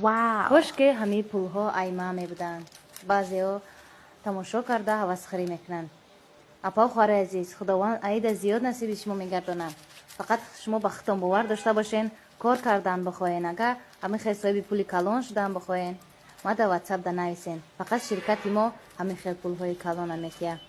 Вау! Кошке ҳамин пулҳо айма мебуданд. Баъзеҳо тамошо карда, ҳавасхӯрӣ мекунанд. Апа, хоҳари азиз, Худованд аида зиёд насиби шумо мегардонад. Фақат шумо ба худтон бовар дошта бошен, кор кардан бихоҳен. Агар ҳамин хел соҳиби пули калон шудан бихоҳен, ма дар Ватсап да нависен. Фақат ширкати мо ҳамин хел пулҳои калона метиҳад.